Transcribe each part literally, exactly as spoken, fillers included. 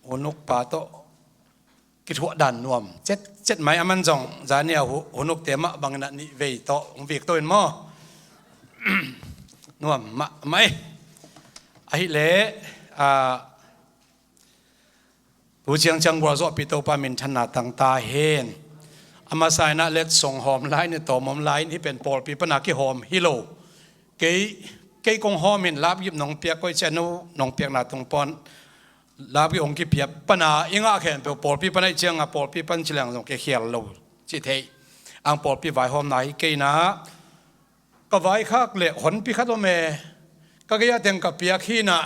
Hunuk pa tawh kithuah dan nuam cet cet mai a man zong, zani a hu-, hunuk te mah bangin a nih vei tawh hong vik to in maw? Nuam mah mah e. Ahih leh, a, tu ciangciang gualzawhpih Topa minthanna tangta hen. A masa in a letsong hawm lai in, tawm om lai in, hih pen pawlpi pana kihawm hi lo. Kei, kei kong hawm in lapgip nong piak, koi ciah no nong piakna tung pawn lapgip hong kipia pana i ngah khempeuh pawlpi pana i cianga pawlpi pan ci leng zong kikhial lo ci thei. Ang pawlpi vaihawmna hi kei na, ka vaikhak le honpi khat om e, ka gei a teng ka piak hi na,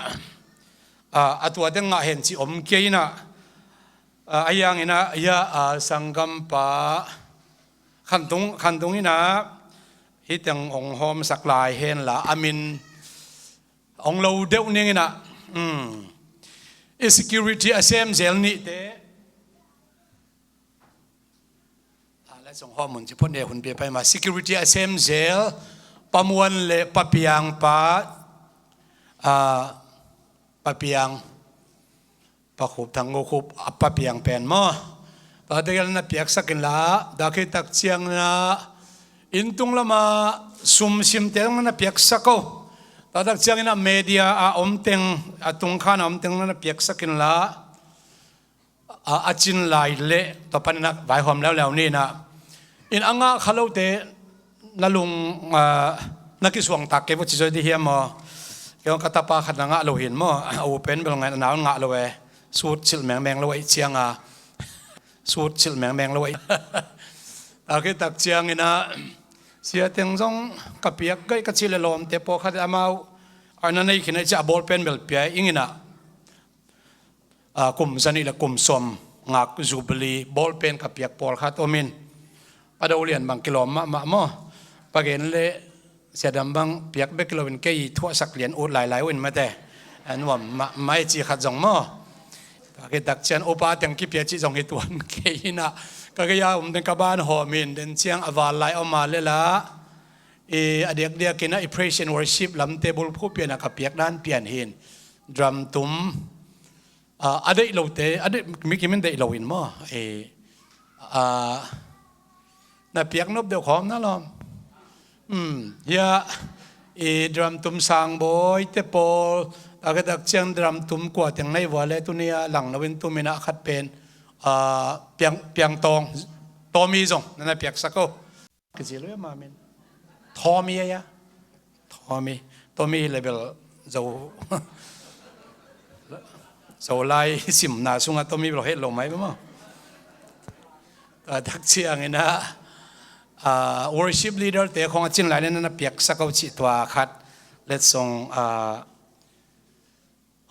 a, a tua teng ngah hen ci om kei na, a, a yang in a, ya, a, sanggampa Khantung, Khantung in a, hih teng hong hawmsak lai hen la, a min hong lo deuh ning in a, um, i security a sem zel nihte, a, la song hawm mun ci phot ne hun pia pai ma, security a sem zel Pa Muan le Pa Piang pa, a, Pa Piang, Pa Khup, Thang Go Khup, a Pa Piang pen maw? Tua tegel na piaksak in la, dak hi tak ciang na, inn tung lama sum sim te na piaksak o. Tua tak ciang in a media a om teng, a tungkhan a om teng na piaksak in la, a, a cin lai le, tua pan in a vaihawm leuleu ni na. In a ngah kha lote, na lung, a, na kisuang tak kei vo ci zoi di hiam maw? Kei ka tapa khat na ngah lo hin maw? A u pen bel ngai na ngah lo e. Sut silh mengmeng lo e cianga. Sut silh mengmeng lo e. A kei tak ciang in a, sia teng zong ka piak gai ka ci le lawmte pawlkhat amau a na nei khin a ci a ball pen bel pia ing in a. A, kum zanih le kum sawm ngak Jubilee ball pen ka piak pawlkhat om in, Pa Do Lian bang kilawm mahmah maw? Pa Gen le Sia Dam bang piak bek lo in kei thuahsak lian ut lailai uh in mate. A nuam mahmah e ci khat zong maw? Ka kitak cian upa teng kipia cih zong hi tuan kei in a, ka gei a um teng ka ban hawm in, den ciang a val lai om a le la, i a diakdiak in a i praise and worship lamte bulphuh pian a ka piak dan pian hin. Drum tum, a, a deih lote, a deih, mi kim in deih lo in maw? E, a, na piak nop deuh khawm na lawm. Um, hia, i drum tum Sang Bawi te pawl, a ka tak ciang drum tum kua teng nei vua le tuni a lang lo in tum in a khat pen, a, Piang, Piang Tawng, Tawmi zong, na na piaksak o. Kici lo ia ma min. Tawmi ia ia. Tawmi. Tawmi hi le bel Zo. Zolai simna sunga Tawmi bel het lo mai ba maw? Tua tak ciang in a, a, worship leader te khong a cin lai le na na piaksak o cih tua khat. Letsong, a,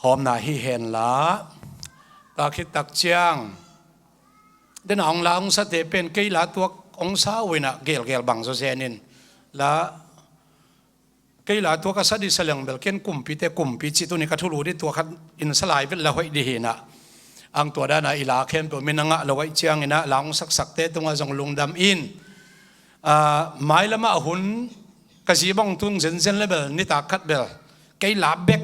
hawmna hi hen la. Tua khit tak ciang. Den a hong la hong sate pen kei la tuak hong sa uh in a gelgel bang zaw zen in. La kei la tuak a sa di sa leng bel ken kumpite kumpi cih tuni ka thulu di tua khat in sa lai vet la hoih di hi in a. Ang tua dan a i la khempeuh min a ngah lo aih ciang in a la hong saksakte tungah zong lungdam in. A, mailam ah hun ka zi bang tung zenzen le bel nitak khat bel kei la bek.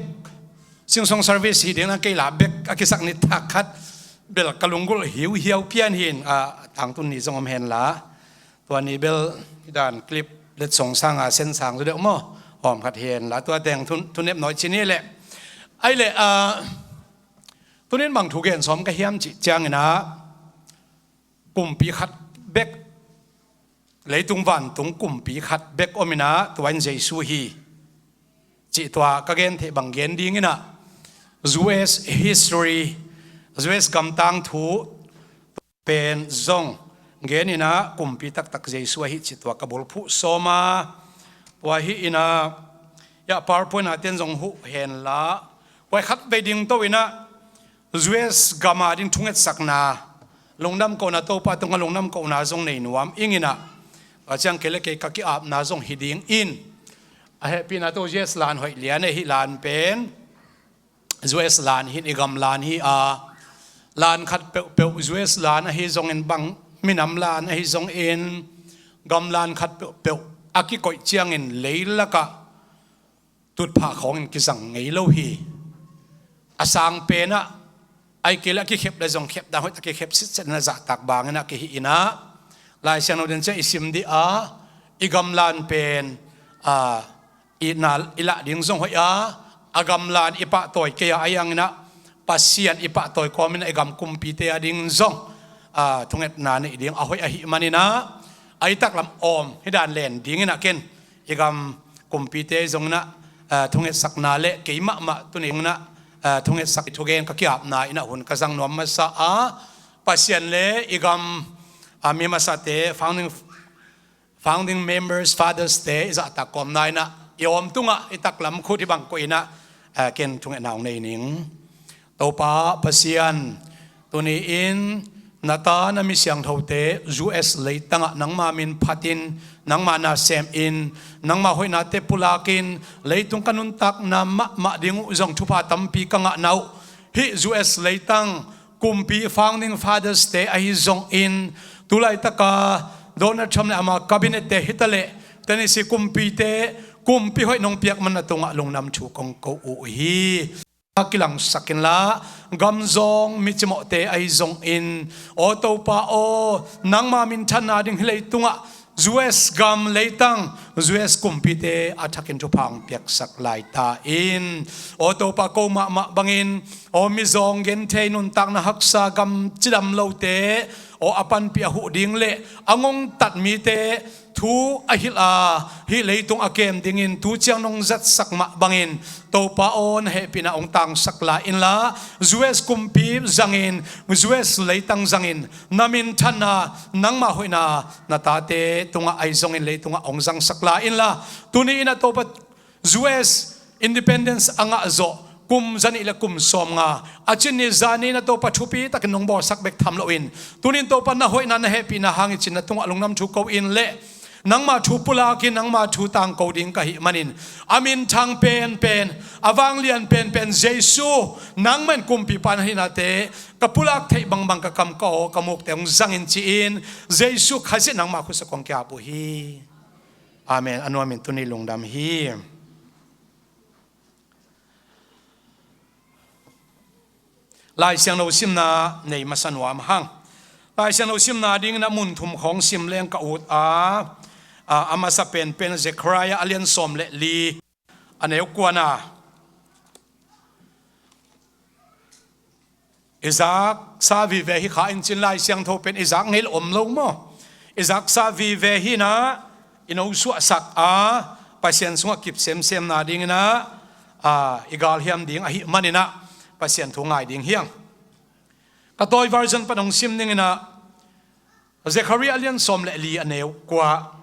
Singsong service hi ding na kei la bek a kisak nitak khat bel ka lunggulh hiuhiau pian hin, a, tangtun ni zong om hen la. Tua ni bel dan clip letsong sanga sen sang zu deuh maw? Hawm khat hen la tua teng thun, thunep nawi ci ni le. Ai le, a, tunin bang thu gen sawm ka hiam cih ciang in a kumpi khat bek, leitung vantung kumpi khat bek om in a tua in Jesu hi. Cih tua ka gen theih bang gen ding in a U S history, U S gam tangthu pen zong gen in a kumpi taktak Jesu ahi cih tua ka bulphuh sawm a. Tua hi in a, ia PowerPoint a ten zong huh hen la. Tua khat vei ding to in a U S gam a ding thungetsakna, lungdam kohna Topa tungah lungdam kohna zong nei nuam ing in a, a ciang kei le kei ka ki-apna zong hi ding in, a hehpihna to U S lan hoih lian e, hih lan pen U S lan hi in, i gam lan hi a, lan khat peuhpeuh U S lan ahi zong in bang minam lan ahi zong in gam lan khat peuhpeuh a kikoih ciang in leilak ah tutphah khawng in kizang ngei lo hi. A sang pen ah Ahih kei leh a kikhep le zong khep dan hoih tak kikhep sitset in a zahtak bangin a kihih in a, Lai Siangtho den ciang i sim dih a, i gamlan pen, a, itna i lah ding zong hoih a, a gamlan i pahtawi kei a, ahi hangin a Pasian i pahtawi kawmin a i gam kumpite a ding zong, a, thungetna neih ding a hoih ahih manin a, a i taklam awm hi dan len dingin a ken i gam kumpite zongin a, a, thungetsakna le kei mahmah tuni in a, a, thungetsak thugen ka kiapna in a hun ka zang nuam masa a, Pasian le i gam, a, mi masate, founding founding members, fathers te i zahtak kawmna in a, i awm tungah i taklam khut hih bang koih in a, a, ken thungetna hong nei ning. Topa Pasian, tuni-in na ta na mi siangthote U S leitangah nangma min phatin, nangma na semin, nangma hoihnate pulakin, leitung ka nuntakna mahmah ding uh zong thupha tampi ka ngahna uh hih U S leitang kumpi founding fathers te ahi zongin, tulaitaka Donald Trump le ama cabinet te hitaleh, Tennessee kumpite kumpi hoih nong piak man na tungah lungdam thu kong ko uh hi. A kilangsak inla, gamzawng micimawhte ahi zongin, aw Topa aw, nangma minthanna ding hih leitungah U S gam leitang, U S kumpite a thakin thupha hong piaksak lai ta in. Aw Topa, ko mahmah bangin, aw mizawng genthei, nuntakna haksa, gam cidam lote, aw a panpih a huh ding le a ngongtat mite thu a hilh a, hih leitung a kem dingin tu ciang nong zatsak mah bangin, Topa aw, na hehpihna hong tangsak lai inla, U S kumpi zangin, U S leitang zangin, na minthanna, nangma hoihna na tate tungah ahi zongin leitungah hong zangsak lai inla, tuni in a Topa, U S independence a ngah zawh kum zanih le kum sawmnga a cin ni zani in a Topa, thupi takin nong bawlsak bek tham loin, tunin Topa, na hoihna na hehpihna hang i cin na tungah lungdam thu ko in le nangma thu pulakin nangma thu tangko ding ka hih manin, a minthang penpen, a vanglian penpen Jesu, nangmah in kumpipa na hihnate ka pulak theih bangbang ka kam ka aw ka mukte hong zangin ci-in, Jesu Khazih nangmah khutsa kong kiap uh hi. Amen. A nuamin tuni lungdam hi. Lai Siangtho simna nei masa nuam hang. Lai Siangtho simna dingin a mun thum khawng sim leng ka ut a, a, a masa penpen Zekhariah a lian sawm le li, a neu kuana. I zaksa vive hi kha in cin, Lai Siangtho pen i zak ngei lo om lo maw? I zaksa vive hi in a, i no suahsak a, Pasian sungah kip semsemna dingin a, a, i galhiam ding ahih manin a, Pasian thu ngai ding hiang. Ka tawi version pan hong sim dingin a, Zekhariah a lian sawm le li, a neu kua.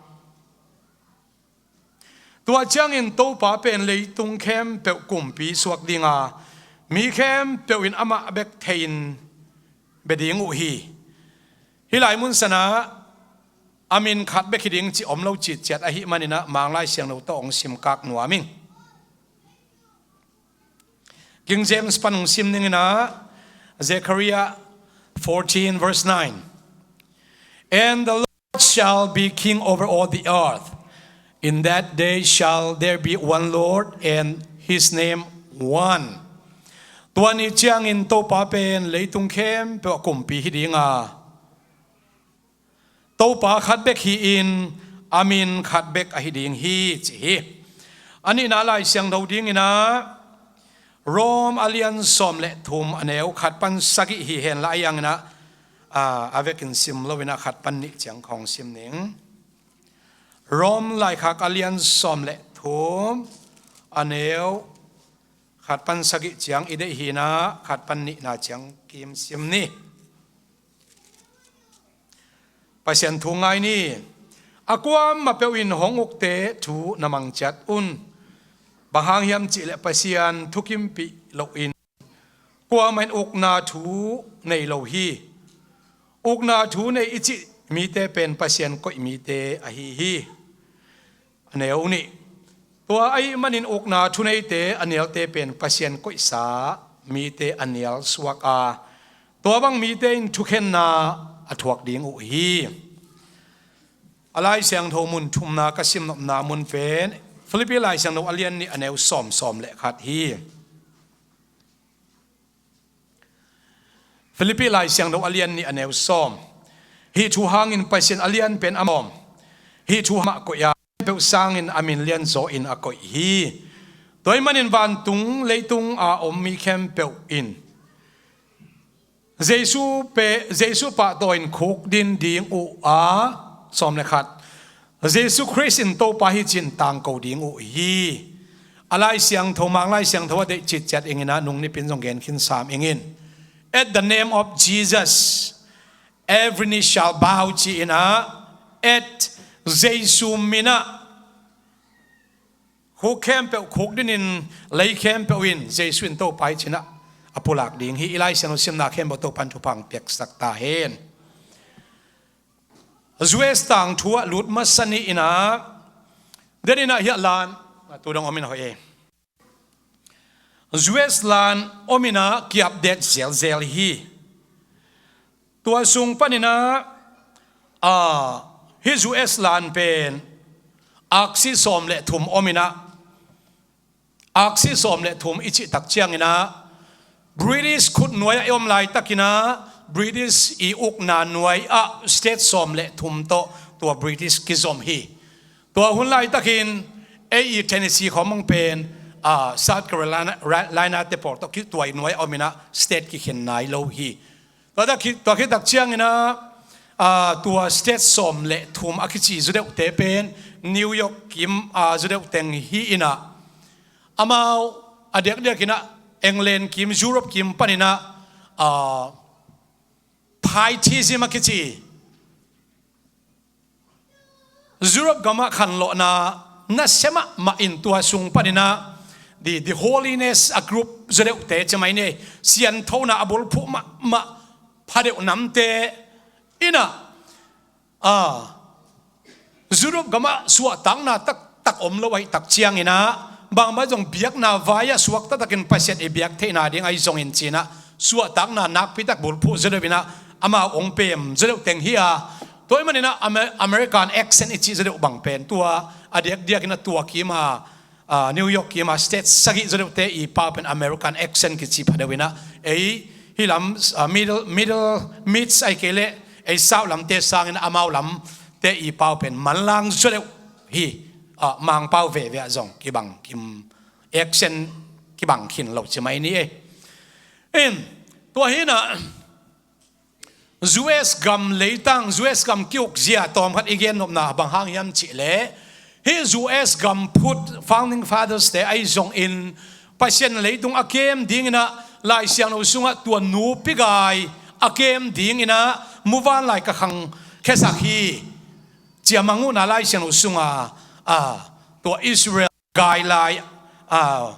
Tua ciangin Topa pen leitung khempeuh kumpi suak ding a, mi khempeuh in amah bek thei-in bia ding uh hi. Hih lai mun sanah a min khat bek hi ding cih om lo citciat ahih manin a, Manglai Siangtho tawh hong simkak nuam ing. King James pan hong sim dingin a, Zechariah fourteen verse nine. And the Lord shall be king over all the earth. In that day shall there be one Lord, and his name one. Tua ni ciangin Topa pen leitung khempeuh a kumpi hi ding a, Topa khat bek hi-in a min khat bek ahi ding hi, ci hi. A nihna Lai Siangtho dingin a, Rom a lian sawm le thum, a neu khat pan sagih hi henla, a yang in a, a, a vekin sim loin a khat pan nih ciang khawng sim ning. Rom laikhak a lian sawm le thum, a neu khat pan sagih ciang i deih hi in a, khat pan nihna ciang kim sim ni. Pasian thu ngai ni. A kuamah peuh in hong ukte thu na mang ciat un. Bang hang hiam cih leh Pasian thukimpih loin kuamah in ukna thu nei lo hi. Ukna thu nei i cih mite pen Pasian koih mite ahi hi. A neu nih. Tua ahih manin ukna thuneite a nialte pen Pasian koihsa mite a nial suak a, tua bang mite in thukhenna a thuak ding uh hi. A Lai Siangtho mun thumna ka simnopna mun pen Philippi Lai Siangtho a lian nih, a neu sawm, sawm le khat hi. Philippi Lai Siangtho a lian nih a neu sawm. Hih thu hangin Pasian a lian pen a mawm. Hih thu hangah koih a, peuh sangin a min lian zaw in a koih hi. Tua ahih manin vantung leitung a om mi khempeuh in Jesu pe, Jesu pahtawi in khukdin ding uh a, sawm le khat, Jesu Khrist in Topa hi ci-in tangko ding uh hi. A Lai Siangtho, Mang Lai Siangtho a deih citciat ing in ah, nung nipin zong gen khin sam ing in. At the name of Jesus, every knee shall bow ci-in ah, at Jesu min ah khuk khempeuh, khukdin in lei khempeuh in Jesu in Topa hi ci-in ah a pulak ding hi. I Lai Siangtho simna khempeuh Topa'n thupha piaksak ta hen. U S tangthu ah lut masa ni in ah, den in ah hiah lan, a tu dong om in hoih e. U S lan om in ah kiapdet zelzel hi. Tua sung panin ah, a, hih U S lan pen aksi sawm le thum om in ah, aksi sawm le thum i cih tak ciangin ah, British khut nuai ah i om laitakin ah, British i ukna nuai ah state sawm le thum tawh tua British kizom hi. Tua hun laitakin ei i Tennessee khawng bang pen, a, South Carolina, Ra-, Carolina te pawl tawh ki-, tua i nuai ah om in ah state kikhen nai lo hi. Tua tak hi, tua khit tak ciangin ah, a, tua state sawm le thum a kici zu deuhte pen New York kim, a, zu deuh teng hi in ah, amau a diakdiakin ah England kim, Europe kim panin ah, a, pietism a kici Europe gamah khanlawhna nasia mahmah in, tua sung panin ah the, the holiness a group zu deuhte ci mai ni, sianthona a bulphuh mahmah phadeuh namte in ah, a, Europe gamah suahtakna taktak om lo ahih tak ciangin ah, bangmah zong biakna vai ah suak taktakin Pasian i biak theihna ding ahi zongin ci-in ah, suahtakna nakpi tak bulphuh zu deuh in ah, amau hong pem zu deuh teng hi a. Tua ahih manin ah Amer-, American accent i cih zu deuh bang pen tua a diakdiakin ah tua kim a, a, New York kim a state sagih zu deuhte i pau pen American accent kici phadeuh in ah, ei hih lam, a, middle, middle, mids ahih kei leh ei south lamte sangin amau lamte i pau pen manlang zu deuh hi. A, Mangpau veve ah zong kibang kim, accent kibang khin lo ci mai ni e. In, tua hi in ah, U S gam leitang, U S gam ki-ukzia tawmkhat i gennopna bang hang hiam cih leh, hih U S gam phut founding fathers te ahi zongin Pasian leitung a kem ding in ah Lai Siangtho sungah tua nupi gai a kem ding in ah, muvanlai ka khangkhiasak hi, ci a mangmuhna Lai Siangtho sungah, a, tua Israel gai lai, a,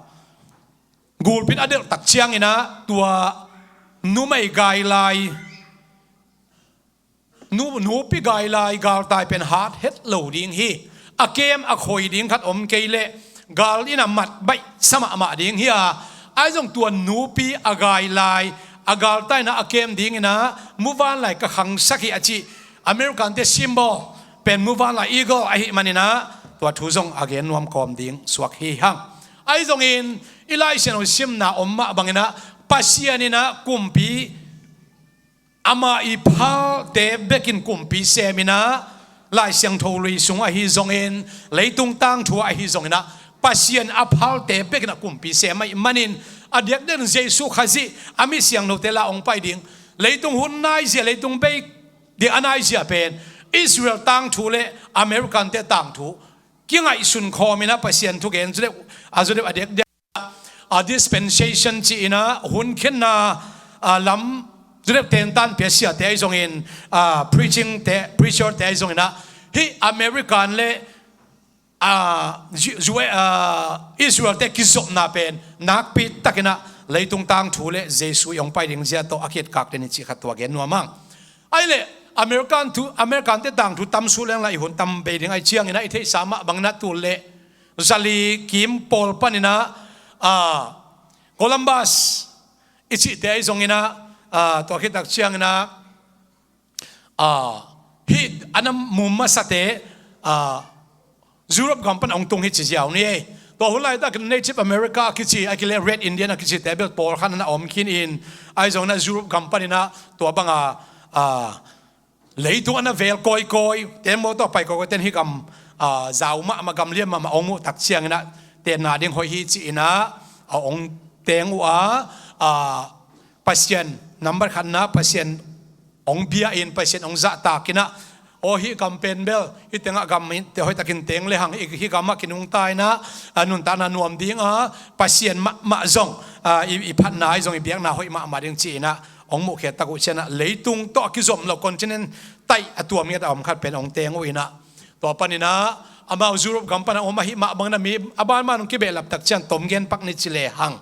gulpi in a delh tak ciangin ah tua numei gai lai, nu, nupi gai lai galtai pen hat het lo ding hi. A kem a khoi ding khat om kei leh gal in a mat baihsa mahmah ding hi a. Ahi zong tua nupi a gai lai, a galtai in ah a kem ding in ah, muvanlai ka khangsak hi a cih American te symbol pen muvanlai eagle ahih manin ah, tua thu zong a gen nuam kawm ding suak hi hang. Ahi zongin i Lai Siangtho simna om mah bangin ah, Pasian in ah kumpi, amah i phalte bekin kumpi sem in ah, Lai Siangtho lui sung ahi zongin, leitung tangthu ahi zongin ah, Pasian a phalte bekin ah kumpi sem ahih manin, a diakdiakin Jesu Khazih a mi siangthote la hong pai ding, leitung hun naizia, leitung bei ding a naizia pen Israel tangthu le American te tangthu kingaihsun khawm in ah, Pasian thugen zu deuh, a zu deuh a diakdiak, a, dispensation ci-in ah, hun khenna, a, lam zu deuh tentan pia siate ahi zongin, a, preaching te, preacher te ahi zongin ah, hih American le, a, Ju-, Ju-, a, Israel te kizopna pen nakpi takin ah leitung tangthu le Jesu i hong pai ding zia tawh a kitkak den hi cih khat tua gen nuam hang. Ahih leh American thu, American te tangthu tam suk leng lah i hun tam bei ding ahih ciangin ah, i theihsa mah bangin ah tul le zali kim pawl panin ah, a, Columbus i cihte ahi zongin ah, a, tua khit tak ciangin ah, a, hih a na mu masate, a, Europe gam pan hong tung hi ci ziau ni. Tua hun laitak Native America a kici, a kile Red Indian a kici te bel pawlkhat na om khin in, ahi zongin ah Europe gam panin ah tua banga, ah, leitung a na vel kawikawi, ten maw tawh pai kawikawi ten hih gam, ah, zau mahmah, gam lian mahmah hong muh tak ciangin ah tenna ding hoih hi ci-in ah, ah, hong teng uh a, ah, Pasian number khatna, Pasian hong bia in, Pasian hong zahtak in ah, aw hih gam pen bel hih tengah gam in te hoihtakin teng le hang, hih, hih gamah kinungta in ah, ah, nuntakna nuam ding a, Pasian mahmah zong, ah, i, i phatna ahi zong i biakna hoih mahmah ding ci-in ah hong muhkhiat tak uh ciangin ah leitung tawh a kizom lo continent taih a tuam ngiat a om khat pen hong teng uh in ah, tua panin ah amau Europe gam pan a om ahih mah bangin ah mi a banban hong kibehlap tak ciang tom gen pak ni ci le hang,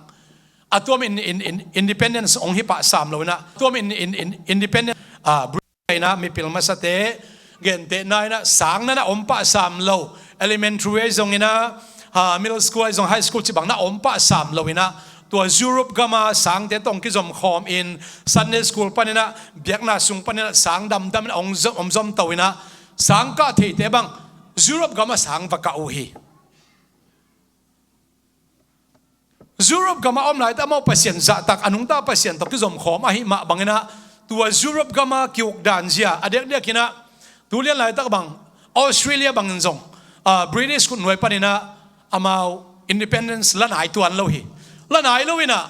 a tuam in, in, in, independence hong hi pah sam lo in ah, tuam in, in, in, independence, ah, Britain ah mipil masate gentehna in ah sang na na om pah sam lo, elementary ahi zongin ah, ah, middle school ahi zong, high school cih bang na om pah sam lo in ah, tua Europe gama sangte tawh hong kizom khawm in, Sunday school panin ah, biakna sung panin ah sang damdam in ah hong zom, hong zom to in ah, sang kah theite bang Europe gama sang va kah uh hi. Europe gama om laitak amau Pasian zahtak, a nungta Pasian tawh kizom khawm ahih mah bangin ah, tua Europe gama ki-uk dan zia a diakdiakin ah, tu lian laitak bang Australia bangin zong, ah, British khutnuai panin ah amau independence la nai tuan lo hi. La nai lo in ah,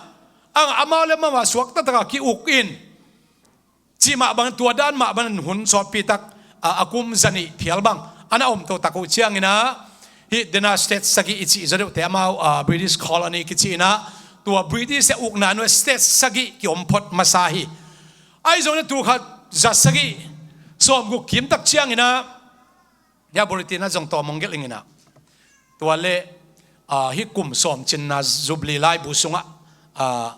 ang amau le amau a suak taktak a ki-uk in, cih mah bangin, tua dan mah bangin hun sawtpi tak, a, a kum zanih phial bang a na om to tak uh ciangin ah, hih dena state sagih i cih zaw deuhte amau, a, British colony kici in ah, tua British a ukna nuai state sagih ki-om phot masa hi. Ahi zongin ah tul khat za sagih sawmguk kim tak ciangin ah, hia bulletin ah zong tawm hong gelh ing in ah, tua le, a, hih kum sawm cinna Jubilee laibu sungah, a,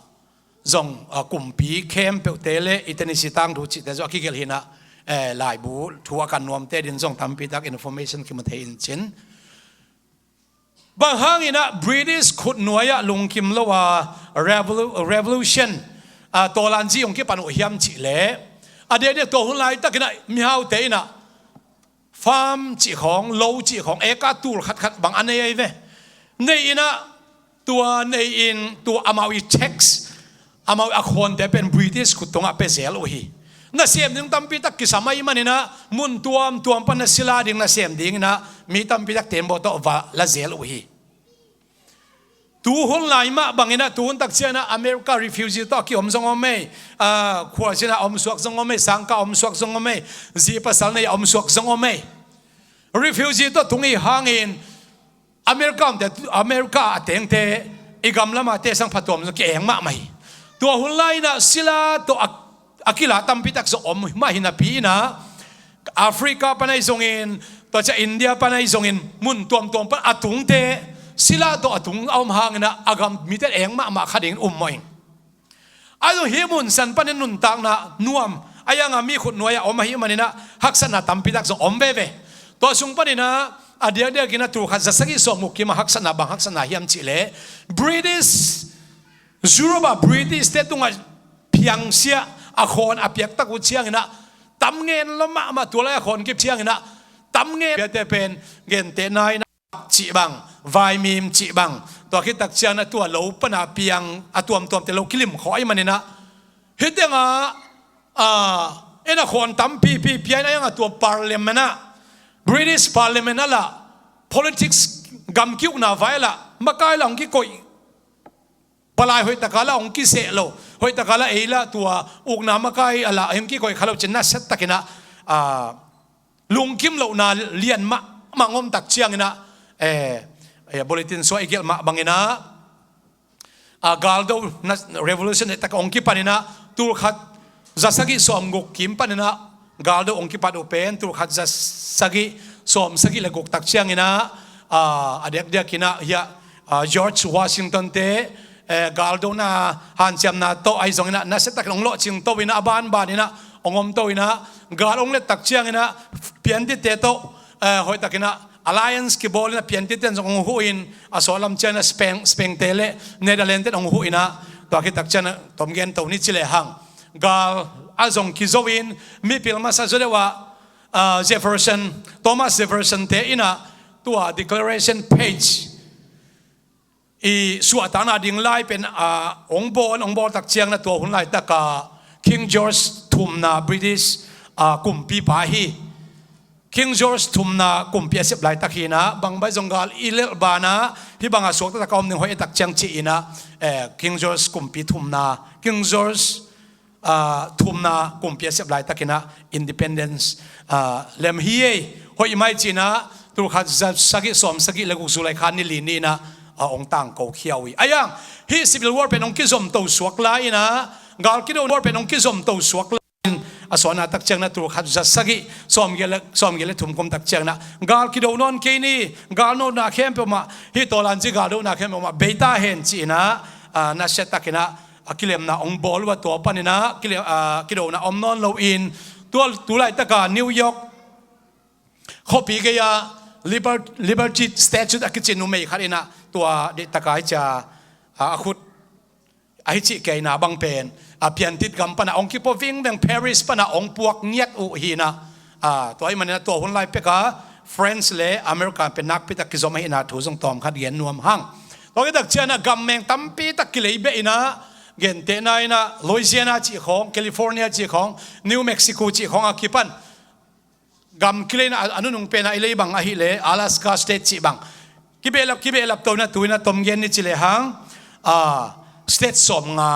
zong, a, kumpi khempeuhte le i Tennessee tangthu cihte zong a kigelh hi in ah, eh, laibu thu a kan nuamte din zong tampi tak information kimu thei in cin. Bang hangin ah British khutnuai ah lungkim lo a revolu-, revolution, a, tawlanzi hong kipan uh hiam cih leh, a diakdiak tua hun laitakin ah mihaute in ah farm cih khawng, lo cih khawng, eka tul khatkhat bang a nei ahi ve. Nei in ah, tua nei in, tua amau i tax, amau a khawnte pen British khut tungah pia zel uh hi. Nasem ding tampi tak kisam ahih manin ah, mun tuamtuam pan a sila ding nasem dingin ah, mi tampi tak tembaw tawh va la zel uh hi. Tu hun lai mah bangin ah, tu hun tak ciangin ah America refugee tawh a ki-om zong om ei, ah, khualzin a omsuak zong om ei, sangkah omsuak zong om ei, zi pasal nei a omsuak zong om ei. Refugee tawh tung i hangin America omte, America a tengte i gam lamate sang phatuam zong ki-eng mahmah hi. Tua hun lai in ah sila tawh a a kila tampi tak zong om mah hi napi in ah, Africa pan ahi zongin, tua ciang India pan ahi zongin, mun tuamtuam pan a tungte, sila tawh a tung a om hangin ah, a gam mite eng mahmah kha dingin um mawh ing. A zong hih mun san panin nuntakna nuam, a yang a mi khutnuai ah om ahih manin ah, haksatna tampi tak zong om veve. Tua sung panin ah, a diakdiakin ah tul khat za sagih sawmguk kim ah haksatna bang haksatna hiam cih leh, British Europe ah British te tungah piangsiah a khawn a piak tak uh ciangin ah, tam ngen lo mahmah, tua lai a khawn kip ciangin ah, tam ngen piate pen gentehna in ah cih bang, vaimim cih bang, tua khit tak ciangin ah tua lo pan a piang a tuamtuamte lo kilim khawh ahih manin ah, hih tengah, ah, en a khawn tampipi pia in a yang a tua parliament ah, British parliament ah lah, politics gam ki-ukna vai ah lah, makai lah hong kikoih, palai hoih taka lah hong kiseh lo, hoih taka lah ei lah tua ukna makai ah lah hong kikoih kha lo cin nasia takin ah, ah, lungkim lohna lian mahmah hong om tak ciangin ah, eh, eh, bulletin sung ah i gelh mah bangin ah, ah, galdo na revolution tak hong kipanin ah, tul khat za sagih sawmguk kim panin ah, galdo hong kipat uh pen tul khat za sagih sawm sagih le guk tak ciangin ah, ah, a diakdiakin ah hiah, ah, George Washington te, eh, galdo na hanciamna tawh ahi zongin ah, nasia takin hong lawhcing to in ah, a banban in ah hong om to in ah, gal hong let tak ciangin ah, piantitte tawh, eh, hoih takin ah alliance kibawl in ah, piantitte in zong hong huh in, a sawt lam ciangin ah Spain, Spain te le Netherlands te in hong huh in ah, tua khit tak ciangin ah tom gen to ni ci le hang, gal a zong kizo in, mipil masa zaw deuh ah, ah, Jefferson, Thomas Jefferson te in ah, tua declaration page i suahtakna ding lai pen, ah, hong bawl, hong bawl tak ciangin ah tua hun laitaka King George thumna British, ah, kumpipa hi. King George thumna kumpi a sep laitak hi-in ah, bang bang zong gal i lelh banah hih banga suakta taka om ding hoih e tak ciang ci-in ah, eh, King George kumpi thumna, King George, ah, thumna kumpi a sep laitakin ah independence, ah, lem hi ei. Hoih mai ci-in ah tulkhat za sagih sawm sagih le guk July kha ni li ni-in ah, ah, hong tangko khia uh hi. Ahi hang hih civil war pen hong kizom to suak lai-in ah, gal kido war pen hong kizom to suak lai-in, a suahna tak ciangin ah tulkhat za sagih sawmgiat le, sawmgiat le thum kum tak ciangin ah gal kido nawn kei ni, gal notna khempeuh mah, hih tawlanzi gal dona khempeuh mah bei ta hen ci-in ah, ah, nasia takin ah a kilemna hong bawl uh a, tua panin ah kile-, ah, kidona om nawn loin, tua tu laitaka New York khuapi gei-a Liber-, Liberty Statue a kici numei khat in ah tua deih taka hi cia, ah, a khut ahi cih keina bang pen, a, piantit gam pana hong kipua vingveng Paris pana hong puak ngiat uh hi-in ah, a, tua ahih manin ah tua hun lai peka France le America pen nakpitak kizom ahihna thu zong tawmkhat gen nuam hang. Tua kitak ciangin ah gammeng tampitak kilei beh in ah, gentehna in ah Louisiana cih khawng, California cih khawng, New Mexico cih khawng a kipan gam kileina a, a nunung pena i lei bang ahih leh Alaska State cih bang kibehlap, kibehlap to-in ah tu-in ah tom gen ni ci lehang, a, state sawmnga,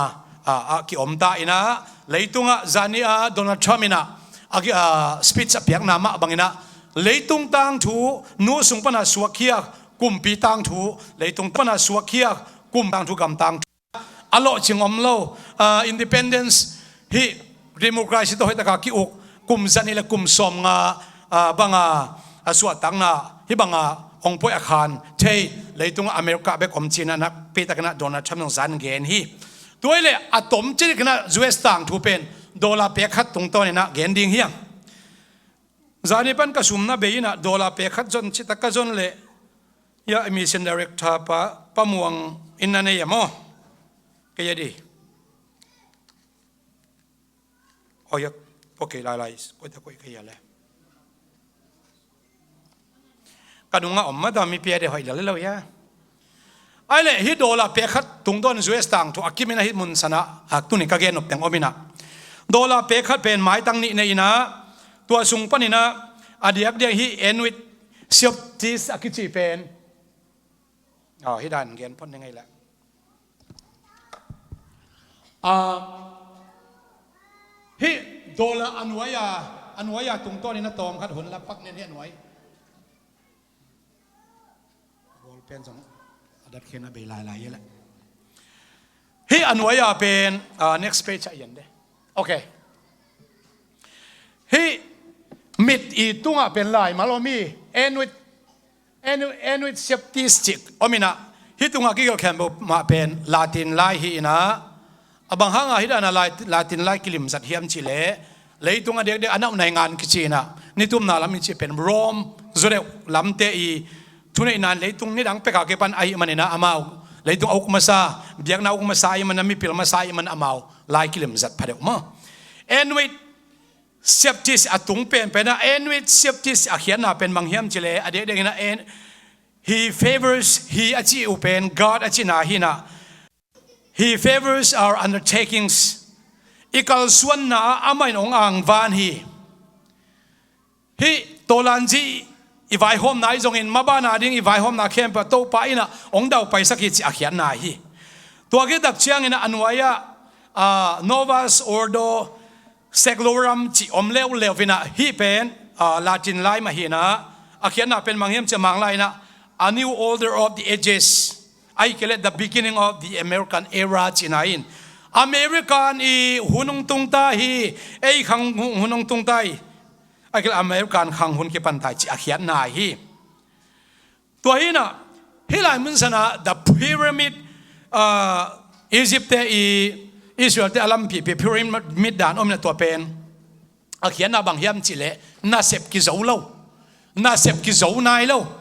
a, a kiom ta in ah, leitungah zani-a Donald Trump in ah a ki-, a, speech a piakna mah bangin ah leitung tangthu, nu sung pana suakkhia kumpi tangthu, leitung pana suakkhia kum tangthu, gam tangthu a lawhcing om lo, ah, independence hih democracy tawh hoihtaka ki-uk, kum zani le kum sawmnga, ah, banga, a, suahtakna hih banga hong puai a khan thei leitung America bek om ci-in ah nakpitakin ah Donald Trump zong zan gen hi. Tua ahih leh a tom cikin ah U S tangthu pen dollar pek khat tungtawnin ah gen ding hi hang. Zani pan ka sum na bei in ah dollar pek khat zon cih tak ka zon leh, ya, mission director pa, Pa Muang in na nei a maw? Kei a di. Oh, ya, okay, lai lai, koi ta koi kei a le. Ka nungah om mah ta mi pia de hoih lel lo ya. Ahih leh hih dollar pek khat tungtawn U S tangthu a kimin ah hih mun sanah, a, tuni ka gen nop teng om in ah, dollar pek khat pen maitang nih nei in ah, tua sung panin ah a diakdiak hih Inuit Softies a kici pen, a, hih dan gen phot ni ngei leh, a, hih dollar a nuai-a, a nuai-a tungtawnin ah tawmkhat hun la pak nen hih a nuai. Ball pen zong a dat khin a bei lailai hi leh. Hih a nuai-a pen, ah, next page ah en de. Okay. Hih mit i tungah pen laimal om hi. Inuit, Inuit, Inuit Softies cih om in ah, hih tungah kigelh khempeuh mah pen Latin lai hi in ah, a bang hanga hih dana Lai-, Latin lai kilim zat hiam cih leh, leitung a diakdiak a nauh nai ngan kici in ah, nitumna lam i cih pen Rome, Judeo lamte i thuneihna in leitung nidang peka kipan ahih manin ah amau leitung a uk masa, biakna uk masa ahih manin ah, mipil masa ahih manin ah amau lai kilim zat phadeuh maw. Inuit Softies a tung penpen ah, Inuit Softies a khiatna pen bang hiam cih leh, a diakdiakin ah, he favors, he a cih uh pen God a cihna hi in ah, he favors our undertakings. I kalsuanna ah amah in hong angvan hi. Hih tawlanzi i vaihawmna ahi zongin, maban a ding i vaihawmna khempeuh ah Topa in ah hong daupaisak hi cih a khiatna hi. Tua kitak ciangin ah a nuai-ah, ah, Novus Ordo Seclorum cih om leuleu in ah, hih pen, ah, Latin lai mah hi in ah, a khiatna pen bang hiam cih leh Manglai in ah, a new order of the ages, ahih kei leh the beginning of the American era cihna in, American i hun hong tung ta hi, ei khang hun hong tung ta hi, ahih kei leh American khang hun kipan ta hi cih a khiatna hi. Tua hi in ah, hih lai mun sanah the pyramid, ah, Egypt te i Israel te a lampihpih pyramid dan om in ah, tua pen a khiatna bang hiam cih leh nasep kizo lo, nasep kizo nai lo.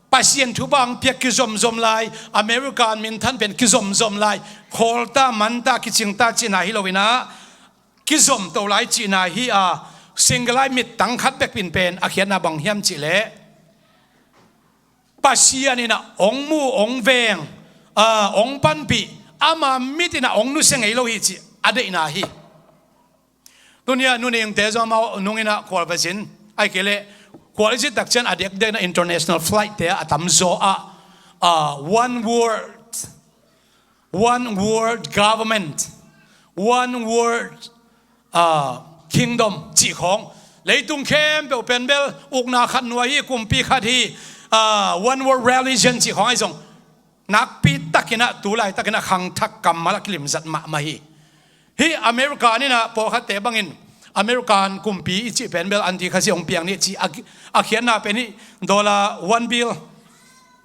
Pasian thupha hong piak kizomzom lai, American minthan pen kizomzom lai, khawl ta, man ta, kicing ta cihna hi lo in ah, kizom to lai cihna hi a, single lai mittang khat bek in pen a khiatna bang hiam cih leh Pasian in ah hong mu, hong veng, ah, hong panpih, ama mit in ah hong nusia ngei lo hi cih a deihna hi. Tuni-ah nuningte zong amau nung in ah khual va zin, ahih kei leh khual i zin tak ciang a diakdiak in ah international flight te a tamzaw ah, ah, one world, one world government, one world, ah, kingdom cih khawng, leitung khempeuh pen bel ukna khat nuai hi, kumpi khat hi, ah, one world religion cih khawng ahi zong, nakpi takin ah tu laitak in ah khangthak kammal a kilimzat mahmah hi. Hih American in ah pawlkhatte bangin American kumpi i cih pen bel anti-Khazih hong piang ni cih a, a khiatna pen hih dollar one bill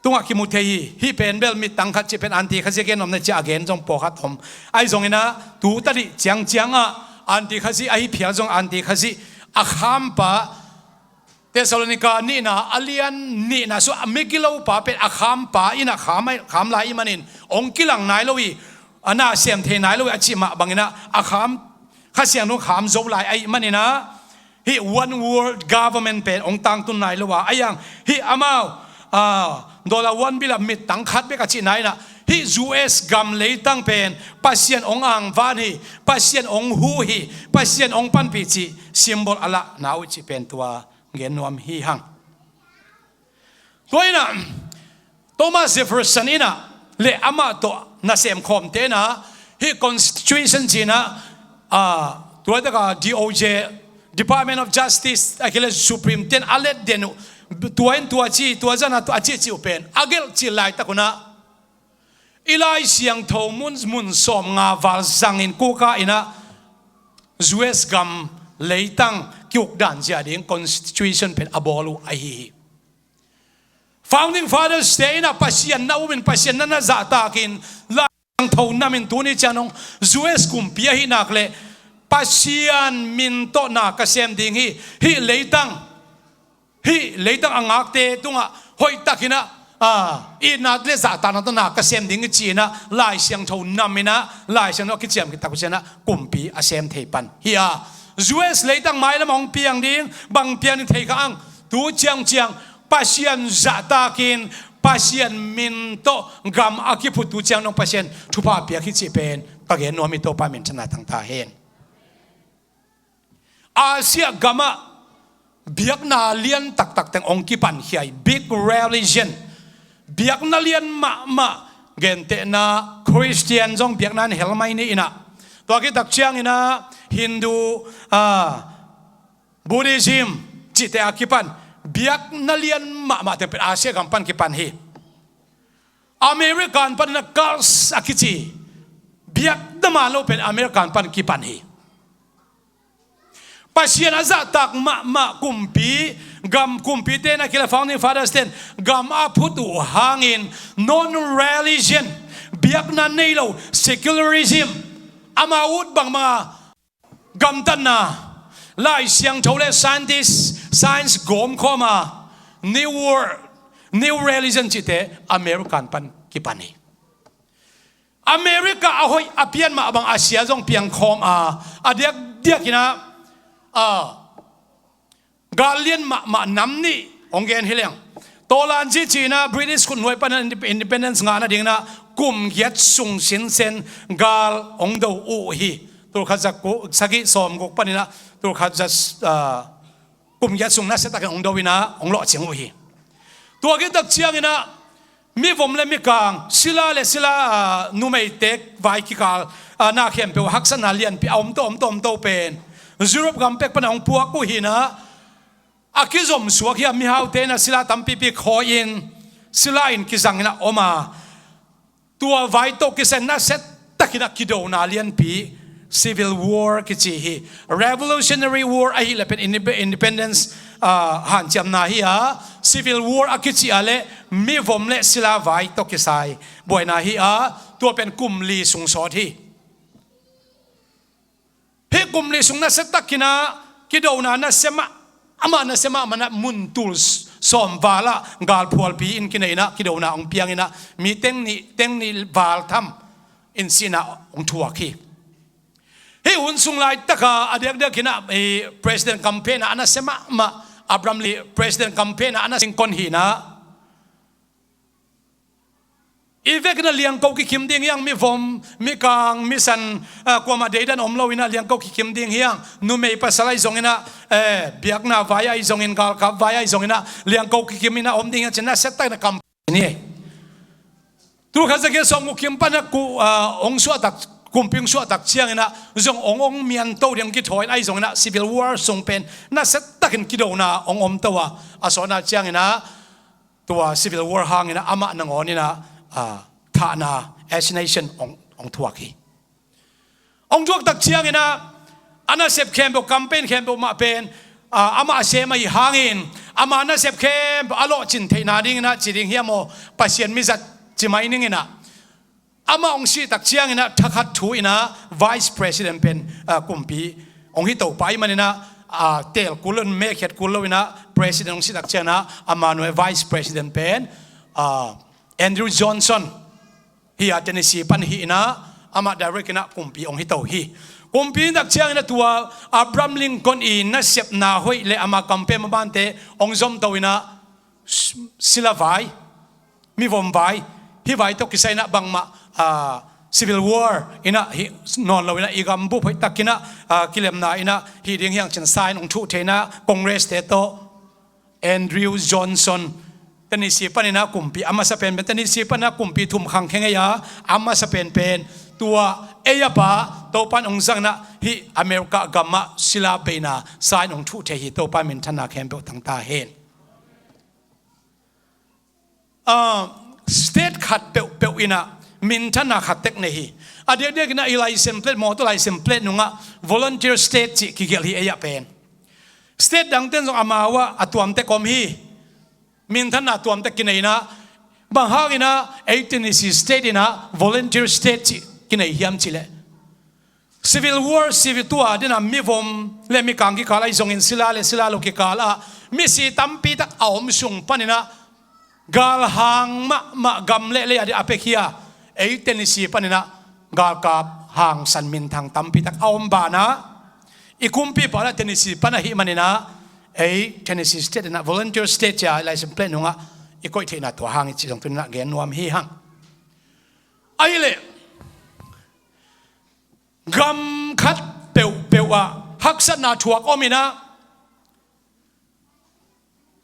tungah kimu thei hi. Hih pen bel mittang khat cih pen anti-Khazih gen om na cih a gen zong pawlkhat om. Ahi zongin ah tu tadih ciangciang ah anti-Khazih ahi phial zong anti-Khazih a khampa, Thessalonica nihna a lian nihna sung a migilopa pen a khampa in ah kham, kham lai ahih manin hong kilang nai lo hi, a na sem thei nai lo hi a cih mah bangin ah a kham, Kha Siangtho kham zo lai ahih manin ah hih one world government pen hong tangtun nai lo a, a yang hih amau, ah, dollar one bill a mittang khat bek a cihna in ah hih U S gam leitang pen Pasian hong angvan hi, Pasian hong huh hi, Pasian hong panpih cih symbol a lahna uh cih pen tua gen nuam hi hang. Tua in ah Thomas Jefferson in ah le amah tawh nasem khawmte in ah hih constitution ci in ah, ah, tua tak a D O J, Department of Justice, ahih kei leh Supreme ten a let den uh, tua in tua ci, tua zan a tua ci, ci uh pen a gelh cil laitak un ah i Lai Siangtho mun, mun sawmnga val zangin kuka in ah U S gam leitang ki-ukdan zia ding constitution pen a bawl uh ahi hi. Founding Fathers te in ah Pasian na umin, Pasian na na zahtakin, Lai Siangtho namin tuni ciang hong U S kumpi ahih nak leh Pasian min tawh na ka sem ding hi. Hih leitang, hih leitang a ngakte tungah hoihtakin ah, ah, itna le zahtakna tawh na ka sem ding hi ci in ah Lai Siangtho nam in ah Lai Siangtho a kiciam khit tak uh ciang ah kumpi a sem thei pan hi a. U S leitang mailam hong piang ding, bang piang ding thei kha ang, tu ciangciang Pasian zahtakin, Pasian min tawh gam a kiphut tu ciang dong Pasian thupha piak hi cih pen ka gen nuam hi. Topa min thang ta hen. Asia gamah biakna lian taktak teng hong kipan khia hi, big religion. Biakna lian mahmah, gentehna Christian zong biakna in hel mai ni in ah, tua khit tak ciangin ah Hindu, ah, Buddhism cihte a kipan biakna lian mahmah teng pen Asia gam pan kipan hi. American pan in ah cults a kici biakna man lo pen American pan kipan hi. Pasian a zahtak mahmah kumpi, gam kumpite in ah kila Founding Fathers ten gam a phut uh hangin non-religion, biakna nei lo, secularism, amau ut bangbang a gamtatna, Lai Siangtho le scientist, science gawmkhawm a, new world, new religion cihte American pan kipan hi. America a hoih a pian mah bang Asia zong piangkhawm a, a diakdiak in ah, ah, gal lian mahmah nam nih hong gen hi leng. Tawlanzi ci in ah British khutnuai pan indep-, independence ngah nading in ah kum giat sung sinsen gal hong do uh hi. Tulkhat za ku-, sagih sawmguk pan in ah tulkhat za, ah, kum giat sung nasia takin hong do in ah hong lawhcing uh hi. Tua khit tak ciangin ah mivom le mikang, sila le sila, ah, numeite vai kikal, ah, na khempeuh haksatna lianpi a om to, om to, om to pen Europe gam pek pan ah hong puak uh hi in ah, a kizom suak hi a, mihaute in ah sila tampipi khawi in, sila in kizang in ah om a, tua vai tawh kisai nasia takin ah kidona lianpi, civil war kici hi. Revolutionary War ahih leh pen inde-, independence, ah, hanciamna hi a, civil war a kici a leh mivom le sila vai tawh kisai buaina hi a, tua pen kum li sung sawt hi. Hih kum li sung nasia takin ah kidona nasia mah, amah nasia mah, amah na mun tul sawm val ah galphualpi in kinei in ah kidona hong piang in ah mi teng nih, teng nih val tham in sihna hong thuak hi. Hih hun sung laitak a, a diakdiak in ah, eh, President campaign ah a nasia mahmah, Abraham Lincoln President campaign ah a nasia Lincoln hi in ah, I vekin ah liangko kikim ding hi hang, mivom, mikang, misan, ah, kuamah deidan om lo in ah liangko kikim ding hi hang. Numei pasal ahi zongin ah, eh, biakna vai ahi zongin, galkap vai ahi zongin ah liangko kikim in ah om ding hi hang ci-in ah nasia takin ah kam hi. Tu khat za giat sawmguk kim pan ah ku, ah, hong suahtak, kumpi hong suahtak ciangin ah zong hong, hong mianto ding kithawi in ahi zongin ah civil war sung pen nasia takin kidona hong omto a, a sawtna ciangin ah tua civil war hangin ah amah nangawn in ah, ah, thahna, assassination hong, hong thuak hi. Hong thuak tak ciangin ah a nasep khempeuh, campaign khempeuh mah pen, ah, amah a sem ahi hangin ama nasep khempeuh a lawhcin theihna dingin ah ci ding hiam aw, Pasian mizat ci mai ning in ah, amah hong sih tak ciangin ah thakhat thu in ah vice president pen, ah, kumpi hong hi to pa ahih manin ah, ah, teel kul lo, mekhiat kul lo in ah president hong sih tak ciangin ah amah nuai vice president pen, ah, Andrew Johnson hi a, Tennessee pan hi in ah amah direct in ah kumpi hong hi to hi. Kumpi hi tak ciangin ah tua Abraham Lincoln i nasepna hoih le ama campaign mabante hong zom to in ah sila vai, mivom vai, hih vai tawh kisai in ah bangmah, ah, civil war in ah hi nawn lo in ah i gam bup hoih takin ah, ah, kilemna in ah hih ding hi hang ci-in sign hong thuh thei in ah Congress te tawh. Andrew Johnson, Tennessee pan in ah kumpi, a masa pen, Tennessee pan in ah kumpi thum khang kheng ei a, a masa penpen tua ei a pa Topan hong zang in ah hih America gam ah sila beina sign hong thuh thei hi. Topa minthanna khempeuh tang ta hen. Ah, state khat peuhpeuh in ah minthanna khat tek nei hi. A diakdiak in ah i license plate, mawtaw license plate nung ah volunteer state cih kigelh hi ei ah pen. State dangte'n zong amau ah a tuamtek om hi. Minthanna tuamtek kinei in ah, bang hangin ah ei Tennessee state in ah volunteer state cih kinei hiam cih leh, civil war, civil, tua ding a mivom le mikang kikal ahi zongin, sila le sila lo kikal ah misi tampi tak a om sung pan in ah galhang mahmah gam le lei a ding a pia khia, ei Tennessee pan in ah galkap hangsan minthang tampi tak a om banah, i kumpipa lah Tennessee pan ahih manin ah ei Tennessee state in ah volunteer state ci-a license plate nung ah i koih theihna tua hang hi cih zong tuni-in ah gen nuam hi hang. Ahih leh gam khat peuhpeuh ah haksatna thuak om in ah,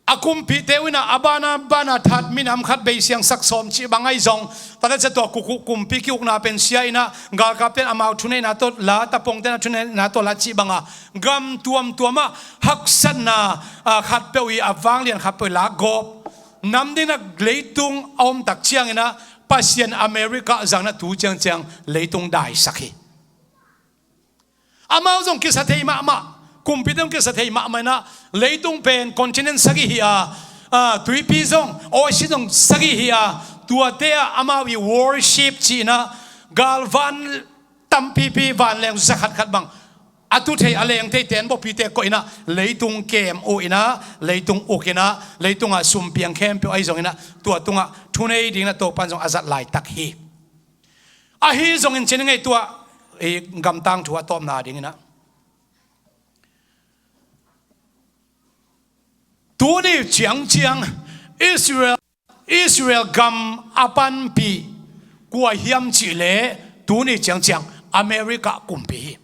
a kumpite uh in ah a bana bana that minam khat bei siangsak sawm cih bang ahi zong, tate cia tua kukuk kumpi ki-ukna pen sia in ah, galkapte'n amau thuneihna tawh la, tapongte'n a thuneihna tawh la cih bang a, gam tuamtuam ah haksatna, ah, khat peuh i a vanglian khat peuh i lakgawp nam ding in ah leitung a om tak ciangin ah Pasian America zang in ah tu ciangciang leitung daisak hi. Amau zong kisa thei mahmah, kumpite zong kisa thei mahmah in ah, leitung pen continent sagih hi a, ah, tuipi zong, ocean zong sagih hi a, tuate ah amau i warship ci-in ah galvan tampipi, vanleng za khatkhat bang a tu thei, a leng thei tenbawpite koih in ah leitung kem uh in ah, leitung uk in ah, leitung ah sumpiang khempeuh ahi zongin ah tua tungah thunei dingin ah Topa'n zong a zat laitak hi. Ahi zongin cih ni ngei, tua i gam tangthu a tawpna dingin ah, tuni ciangciang Israel, Israel gam a panpih kua hiam cih leh tuni ciangciang America kumpi hi.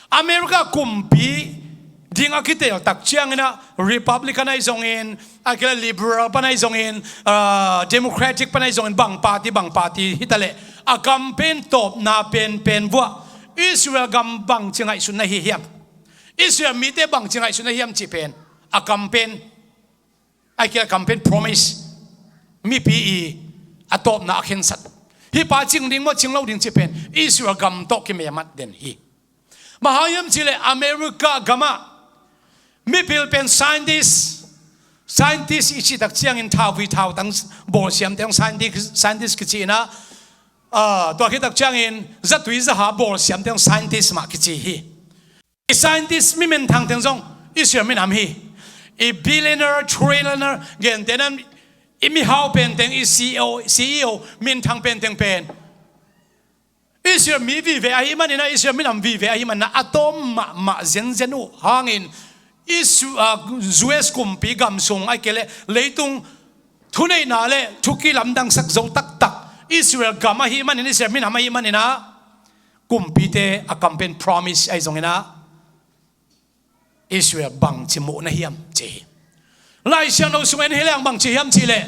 America kumpi ding a kiteel tak ciangin ah Republican ahi zongin, ahih kei leh Liberal pan ahi zongin, ah, Democratic pan ahi zongin, bang party bang party hi ta leh, a campaign tawpna penpen vuah Israel gam bangci ngaihsutna hi hiam, Israel mite bangci ngaihsutna hiam cih pen a campaign, ahih kei leh campaign promise, mipi i a tawpna a khensat, hih pa cing ding maw, cing lo ding cih pen Israel gam tawh kimemat den hi. Bang hang hiam cih leh America gam ah mipil pen scientist, scientist i cih tak ciangin thauvui thautang bawlsiamte hong scientist, scientist kici in ah, ah, tua khit tak ciangin zatui zaha bawlsiamte hong scientist mah kici hi. I scientist mi minthang teng zong Israel minam hi. I billionaire, trillionaire gente nan, i mihau pen teng, i C E O, C E O minthang pen teng pen Israel mi vive ahih manin ah, Israel minam vive ahih manin ah, a tawm mahmah zenzen uh hangin Israel, ah, U S kumpi gam sung, ahih kei leh leitung thuneihna le thukilamdangsak zo taktak Israel gam ahih manin, Israel minam ahih manin ah, kumpite a kam pen promise ahi zongin ah, Israel bangci muh na hiam ci hi. Lai Siangtho sungah en hi leng bangci hiam cih leh,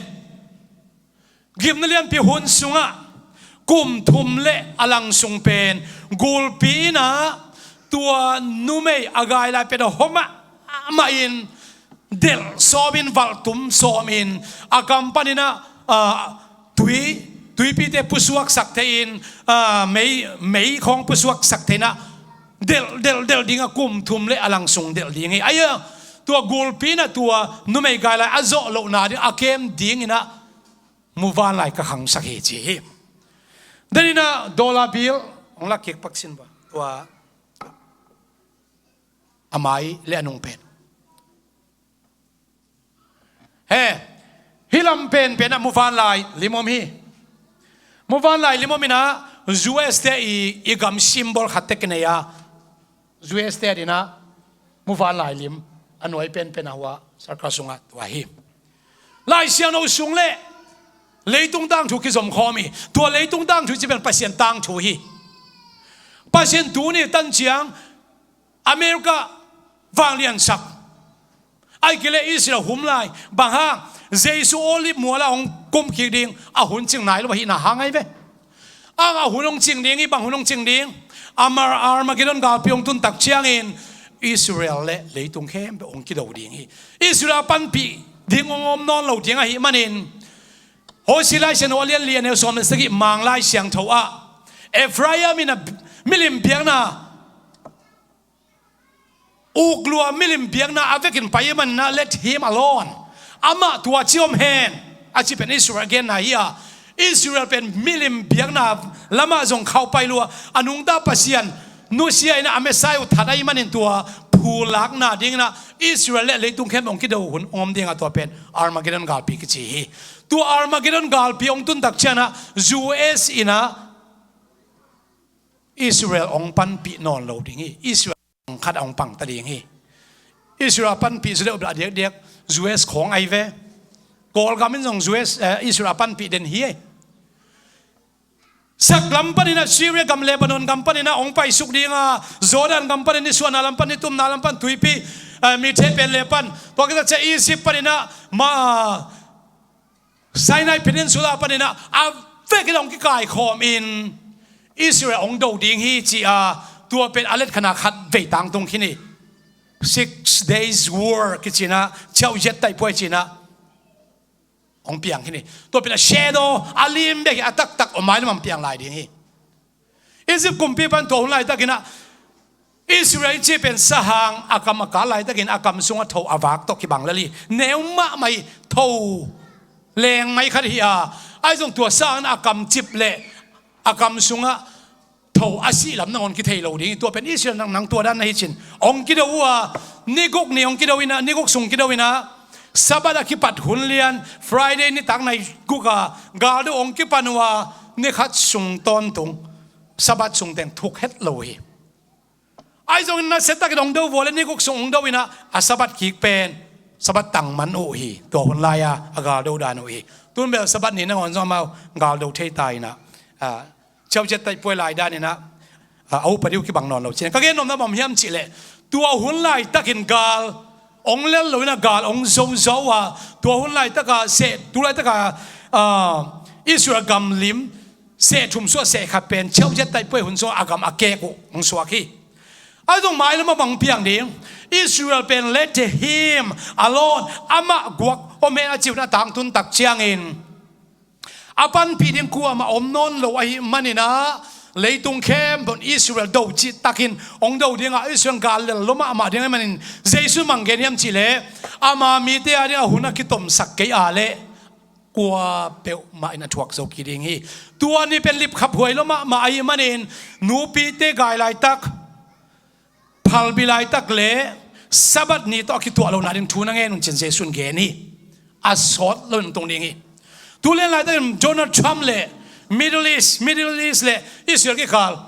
gimna lianpi hun sungah kum thum le a lang sung pen gulpi in ah, tua numei a gai lai pen a hua mahmah in, delh sawmin, valhtum sawmin, a kam panin ah, ah, tui, tuipite pusuaksak thei in, ah, mei, mei khawng pusuaksak thei in ah, delh, delh, delh ding a kum thum le a lang sung delh ding hi. Ahi a, tua gulpi in ah tua numei gai lai a zawh lohna ding a kem dingin ah muvanlai ka khangsak hi ci hi. Denin ah dollar bill hong lak kik pak sin ba. Tua a mai le a nung pen. He, hih lam penpen ah muvanlai lim om hi. Muvanlai lim om in ah, U S te i, i gam symbol khat te kinei a, U S te ading ah muvanlai lim a nuai penpen a hua circle sungah tua hi. Lai Siangtho sung le leitung tangthu kizom khawm hi. Tua leitung tangthu cih pen Pasian tangthu hi. Pasian tuni tan ciang America vangliansak, ahih kei leh Israel hum lai. Bang hang? Jesu Olive mual ah hong kum kik ding a hun cing nai lo ahihna hang ahi ve. Ang a hun hong cing ding hi. Bang hun hong cing ding? Amar Armageddon galpi hong tun tak ciangin Israel le leitung khempeuh hong kido ding hi. Israel a panpih ding hong om nawn lo ding ahih manin, Hosea Lai Siangtho a lian li, a neu sawm le sagih, Mang Lai Siangtho ah, Ephraim in a milim biakna, uk lua milim biakna a vekin pai ahih manin ah, let him alone. Amah tua ci om hen, a ci pen Israel genna hi a. Israel pen milim biakna lamah zong khauh pai lua, a nungta Pasian nusia in ah, a Messiah uh that ahih manin tua phulakna dingin ah Israel le leitung khempeuh hong kido hun hong om ding a, tua pen Armageddon galpi kici hi. Tua Armageddon galpi hong tun tak ciang ah U S in ah Israel hong panpih nawn lo ding hi. Israel khat hong pang ta ding hi. Israel a panpih zaw deuh bel a diakdiak U S khawng ahi ve. Kawlgam in zong U S, eh, Israel a panpih den hi. Sak lam panin ah, Syria gam, Lebanon gam panin ah hong paisuk ding a, Jordan gam panin, nisuahna lam pan, nitumna lam pan, tuipi, eh, mi thei pen le pan, tua khit ciang Egypt panin ah, ma, Sinai Peninsula panin ah a vekin hong kikaikhawm in Israel hong do ding hi ci a, tua pen a letkhatna khat vei tangtung khin hi. Six Days War kici in ah, Chiau Ziat Taih Puai ci in ah hong piang khin hi. Tua pen a shadow, a lim bek hi, a taktak om mailam ah hong piang lai ding hi. Egypt kumpi pan tua hun laitakin ah, Israel i cih pen sahang a kam a kal laitakin a kam sungah tho a vak tawh kibang lel hi. Neu mahmah hi, tho leng mai khat hi a. Ahi zong tua sangin a kam cip le a kam sungah tho a sih lam nangawn kithei lo ding hi. Tua pen Israel nang, nang tua dan na hi cin. Hong kido uh a, ni guk ni hong kido in ah, ni guk sung kido in ah, Sabbath a kipat hun lian, Friday nitak nai guk a, galdo hong kipan uh a, ni khat sung tawntung Sabbath sung teng thuk het lo hi. Ahi zongin nasia takin hong do vua le ni guk sung hong do in ah, a Sabbath kik pen Sabbath tang man uh hi. Tua hun lai-a a galdo dan uh hi. Tun bel Sabbath ni nangawn zong amau galdo thei ta in ah, a, Chiau Ziat Taih Puai lai dan in ah, a, a upa diu kibang nawn lo cin. Ka gen nuamna bang hiam cih leh, tua hun laitakin gal hong lel lo in ah, gal hong zozau a, tua hun laitaka seh, tu laitaka, a, Israel gam lim seh thum suah seh khat pen Chiau Ziat Taih Puai hun sungah a gam a kek uh hong suak hi. Ahi zong mailam ah bang piang ding? Israel pen let him alone, amah guak om hen a ci uh in ah, a tangtun tak ciangin a panpih ding kuamah om nawn lo ahih manin ah, leitung khempeuh in Israel do cih takin hong do ding a, Israel gal lel lo mahmah ding ahih manin, Jesu bang gen hiam cih leh, ama mite ading a hun a kitomsak kei a leh kua peuhmah in a thuak zo kei ding hi. Tua ni pen lipkhaphuai lo mahmah ahih manin, nupite gai laitak, phalbi laitak le Sabbath ni tawh a kituah lohna ding thu na ngen un cin Jesu in gen hi. A sawt lo in tung ding hi. Tu lian laitakin Donald Trump le Middle East, Middle East le Israel kikal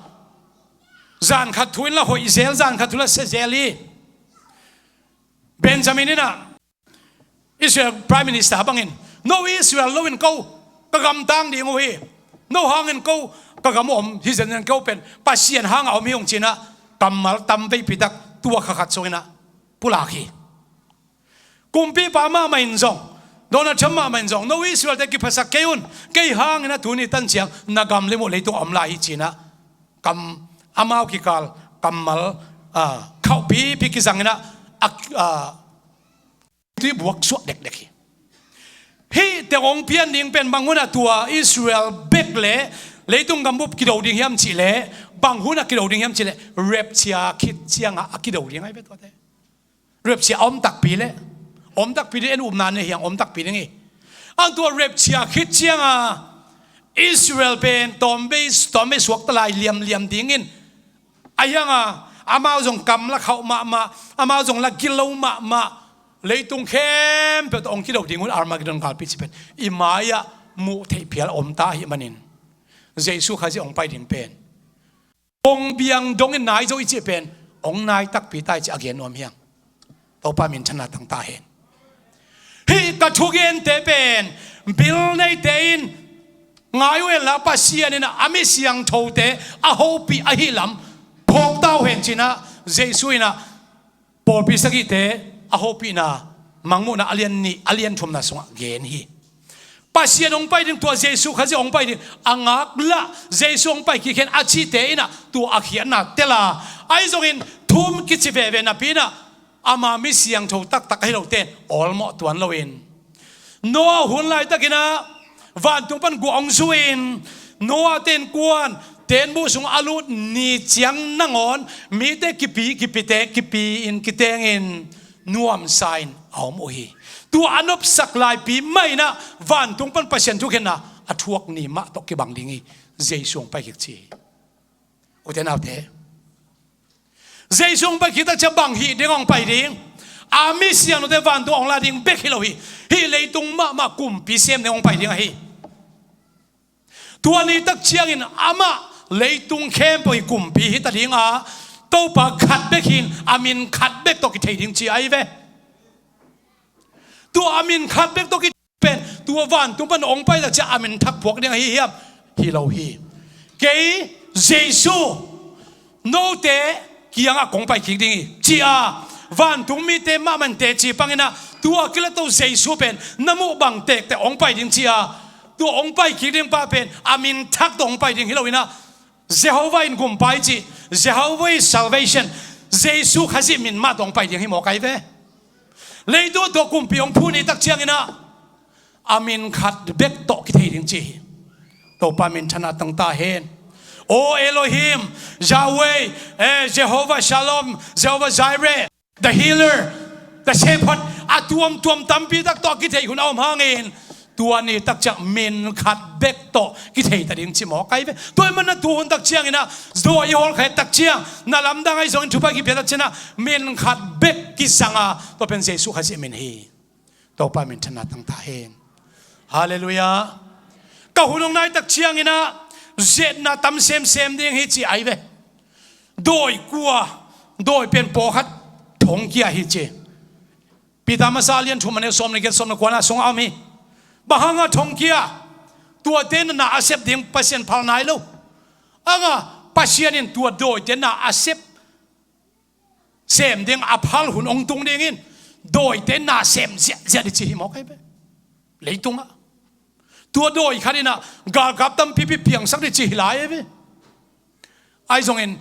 zan khat thu in la hoih zel, zan khat thu la sia zel hi. Benjamin in ah, Israel Prime Minister bangin, "No Israel lo in ko ka gamtang ding uh hi. No hangin ko ka gam om hi zenzen ko pen Pasian hanga om hi ung cinah kammal tam veipi tak tua kha khat sunginah pulak hi. Kumpipa mahmah in zong, Donald Trump mahmah in zong, no Israel-te kiphasak kei un, kei hangin a tuni tan ciang na gam lim uh leitung a om lai hi cinah kam, amau kikal kammal, ah, khauhpipi kizanginah a, ah, tui buak suah dekdek hi. Hih teng hong pian ding pen bang hunah tua Israel bek le leitung gambup kido ding hiam cihleh, bang hunah kido ding hiam cihleh, rapture khit ciangah a kido ding ahi ve tuate. Rapture a om takpi leh, om takpi ding en upna ne hiang om takpi ding hi. Ang tua rapture khit cianga Israel pen tawmbei, tawmbei suakta lai liamliam dingin a hianga amau zong kam la khauh mahmah, amau zong la gilo mahmah, leitung khempeuh tawh hong kido ding hun Armageddon galpi ci pen i mai-ah muh theih phial a om ta ahih manin Jesu Khazih hong pai ding pen kong biang dongin nai zo i cih pen hong nai takpi ta i cih a gen nuam hiang. Topa minthanna tang ta hen. Hih ka thugente pen bil neite in ngai uh henla Pasian in a mi siangthote a hopih ahi lam phawk ta uh hen cinah Jesu inah pawlpi sagihte a hopihna Mangmuhna a lian nih a lian thumna sungah gen hi. Pasian hong pai ding, tua Jesu Khazih hong pai ding a ngaklah Jesu hong pai kik hen a cihte inah tua a khiatna tel a, ahi zongin thum kici veve napi inah ama mi siangtho taktak ahi lote in awlmawh tuan loin Noah hun laitakinah vantung pan guah hong zu-in Noah te innkuan tenbuh sung a lut ni ciang nangawn mite kipi, kipite kipi-in kitengin nuamsa-in a om uh hi. Tua a nopsak laipi mah inah vantung pan Pasian thukhenna a thuak ni mah tawh kibang ding hi. Jesu hong pai kik ci hi. Ute naute, Jesu hong pai khit tak ciang bang hih ding hong pai ding? A mi siangthote vantung hong la ding bek hi lo hi. Hih leitung mahmah kumpi sem ding hong pai ding ahi. Tua ni tak ciangin amah leitung khempeuh i kumpi hi ta ding a, Topa khat bek hi-in a min khat bek tawh kithei ding ci ahi ve. Tua a min khat bek tawh kithei pen tua vantung pan hong pai tak ciang a min thak phuak ding ahi hiam? Hi lo hi. Kei Jesu note kiangah kong pai kik ding hi ci-a vantung mite mahmah in teci panginah tua kilato Jesu pen na muh bang tektek hong pai ding ci-a tua hong pai kik ding pa pen a min thak tawh hong pai ding hi loinah Jehovah in gumpa i cih, Jehovah is salvation, Jesu Khazih min mah tawh hong pai ding hi mawk ahi ve. Leitung tua kumpi hong phu ni tak cianginah a min khat bek tawh kithei ding ci hi. Topa minthanna tang ta hen. O Elohim, Yahweh, eh, Jehovah Shalom, Jehovah Jireh, the healer, the shepherd, a tuamtuam tampi tak tawh kithei hun a om hangin tua ni tak ciang min khat bek tawh kithei ta ding ci mawk ahi ve. Tua ahih manin tu hun tak cianginah zaw i hawlkhia tak ciang na lamdang ahi zongin thupha kipia tak cianginah min khat bek kizanga tua pen Jesu Khazih min hi. Topa minthanna tang ta hen. Halleluiah. Ka hun hong nai tak cianginah ziatna tam semsem ding hi ci ahi ve. Dawi kua, dawi pen pawlkhat thongkia hi ci. Peter masa a lian thum a neu sawm le giat, sawm le kuana sungah a om hi. Bang hanga thongkia? Tuate na na a sep ding Pasian phal nai lo. Anga Pasian in tua dawite na a sep sem ding a phal hun hong tung dingin dawite na sem ziahziah ding ci hi mawk ahi ve. Leitungah tua dawi khat inah galkap tampipi piangsak ding ci hi lai ahi ve. Ahi zongin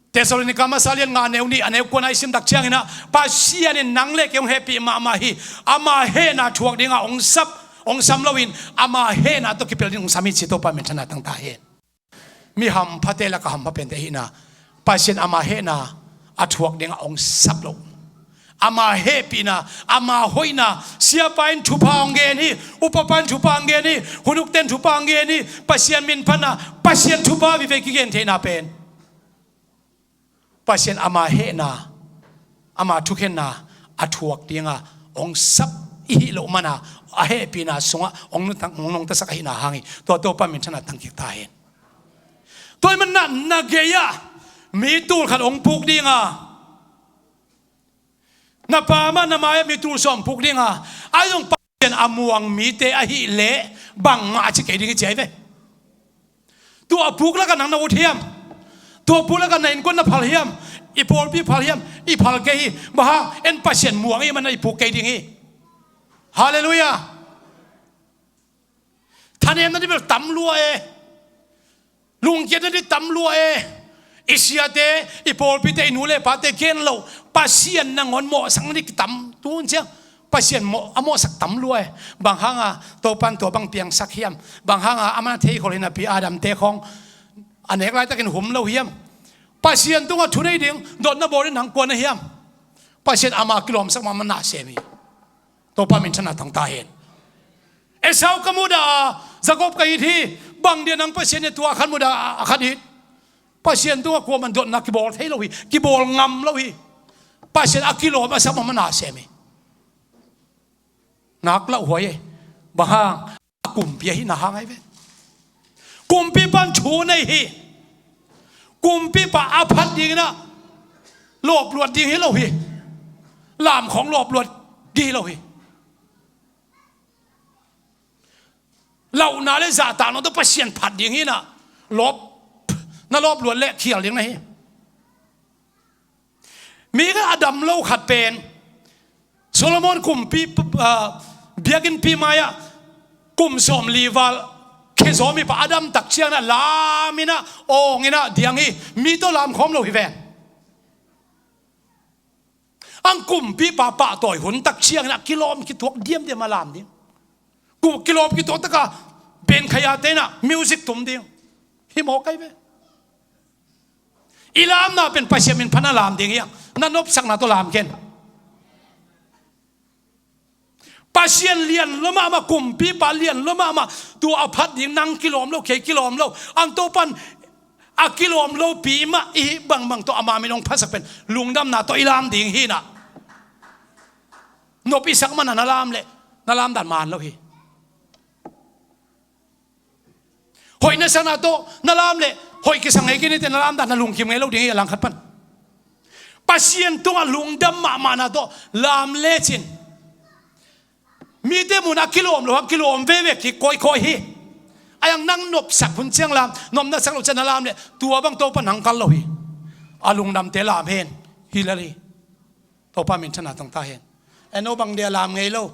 Thessalonika masa lian nga a neu nih a neu kuana i sim tak cianginah Pasian in nang le kei hong hehpih mahmah hi. Ama hehna thuak dingah hong sap, hong sam loin ama hehna tawh kipel ding hong sam hi ci. Topa minthanna tang ta hen. Mi hamphate lakah hampha pente ahihna, Pasian ama hehna a thuak dingah hong sap lo. Ama hehpihna, ama hoihna, siapa in thupha hong gen hi, upapa in thupha hong gen hi, hunukte in thupha hong gen hi, Pasian min phatna, Pasian thupha vive kigen theihna pen Pasian ama hehna, ama thukhenna a thuak dingah hong sap i hih loh mana a hehpihna sungah hong nungta, hong nungtasak ahihna hang hi. Tua Topa minthanna tang kik ta hen. Tua ahih manin na gei-ah mi tul khat hong puk dinga, na pa mah na mai-ah mi tul sawm puk dinga, ahi zong Pasian a muang mite ahih leh bangmah a ci kei ding hi ci ahi ve. Tua a puk lakah nang na ut hiam? Tua a puk lakah na innkuan na phal hiam? I pawlpi phal hiam? I phal kei hi. Bang hang? En Pasian muang i hih manin i puk kei ding hi. Halleluiah. Thanemna ding bel tam lua e. Lungkiatna ding tam lua e. I siate, i pawlpite, i nu le pate gen lo, Pasian nangawn mawhsakna ding kitam. Tu hun ciang Pasian mawh, a mawhsak tam lua e. Bang hanga Topan tua bang piangsak hiam? Bang hanga amah na theikhol hi napi Adam te khawng a nek laitakin hum lo hiam? Pasian tungah thunei ding dotna bawl in nang kua na hiam? Pasian ama kilawmsak mahmah na sem hi. Topa minthanna tangta hen. Esau ka mudah a, Jakob ka it hi. Bang dia nang Pasian in tua khat mudah a, a khat it? Pasian tungah kuaman dotna kibawl thei lo hi. Kibawl ngam lo hi. Pasian a kilawm a sak mahmah na sem hi. Nak lauhuai e. Bang hang? A kumpi ahihna hang ahi ve. Kumpipa in thu nei hi. Kumpipa a phat dingin ah lawpluat ding hi lo hi. Lam khawng lawpluat ding hi lo hi. Lauhna le zahtakna tawh Pasian phat ding hi nah. Lawp, na lawpluat leh khial ding na hi. Mi khat a dam lo khat pen Solomon kumpi, ah, biakinnpi mai-ah kum sawmli val khezawm mipa a dam tak ciangin ah lam in ah, awng in ah diang hi. Mi tawh lam khawm lo hi ven. Ang kumpipa pahtawi hun tak ciangin ah kilawm kituak diamdiam a lam ding. Ku, kilawm kituak taka Ben Khaya te in ah music tum ding. Hi mawk ahi ve. I lamna pen Pasian min phat na lam ding hi hang. Na nopsakna tawh lam ken. Pasian lian lua mahmah, kumpipa lian lua mahmah. Tua a phat ding nang kilawm lo, kei kilawm lo. Ang Topan a kilawm lopi mah i hih bangbang tawh ama min hong phatsak pen lungdamna tawh i lam ding hi nah. Nop i sak mana na lam leh na lam dan man lo hi. Hoih na sakna tawh na lam leh hoih kisang ngei kei ni teh na lam dan na lungkim ngei lo ding hi a langkhat pan. Pasian tungah lungdam mahmahna tawh lam lecin mite mun a kilawm lo hang kilawm veve kik kawikawi hi. Ahi hang nang nopsak hun ciang lam, nopna sak lo ciang na lam leh tua bang Topa nang kal lo hi. A lungdamte lam hen. Hi lel hi. Topa minthanna tangta hen. Eno bang dia lam ngei lo.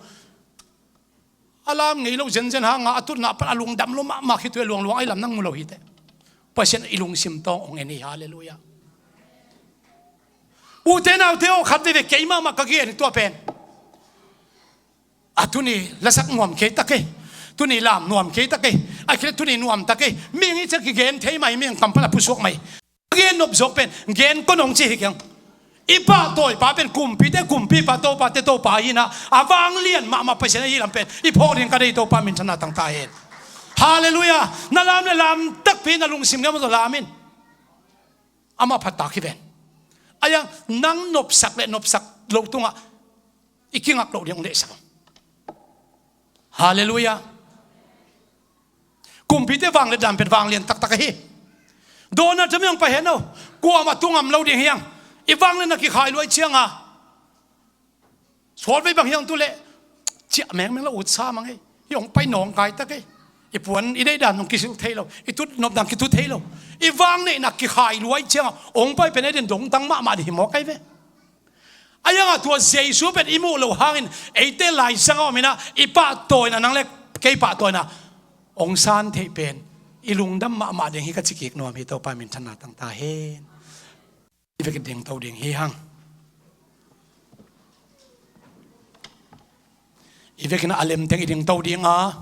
A lam ngei lo zenzen hanga a tutna pan a lungdam lo mahmah khit uh e, luangluang ahi lam nang mu lo hi teh. Pasian i lungsim tawng hong en hi, halleluiah. Ute naute aw, khat veve kei mahmah ka gen hi tua pen. A tuni lasak nuam kei ta kei. Tuni lam nuam kei ta kei. A khit leh tuni nuam ta kei. Mi ngi ciang kigen thei mai, mi ngi kam pan a pusuak mai. Gen nop zawk pen gen kong ci hi keng. I pahtawipa pen kumpite kumpipa, topate topa hi nah. A vanglian mahmah Pasian ahi lam pen i phawk ding ka deih, Topa minthanna tangta hen. Halleluiah. Na lam leh lam takpi, na lungsim ngam tawh lam in. Amah phat tak hi ven. Ahi hang nang nopsak leh nopsak lo tungah i kingak loh ding hong deihsak. Halleluiah. Kumpite vangliatdan pen vanglian taktak ahi. Donald Trump hong pai hen aw. Kuamah tu ngam lo ding hi hang. I vangliatna kikhai luai cianga sawtvei bang hi hang tu leh ciah mengmeng lo, ut sa mang ei. Hih hong pai nawngkai tak ei. I puan i deihdan hong kisilh thei lo. I tut nopdan kitut thei lo. I vangneihna kikhai luai cianga hong pai pen ei den dongtang mahmah ding hi mawk ahi ve. Ahi hanga tua Jesu pen i muh loh hangin eite laizang a om in ah i pahtawina, nang leh kei pahtawina hong san theih pen i lungdam mahmah ding hi ka ci kik nuam hi, Topa minthanna tangta hen. I vekin dingto ding hi hang. I vekin a lemteng i dingto ding a,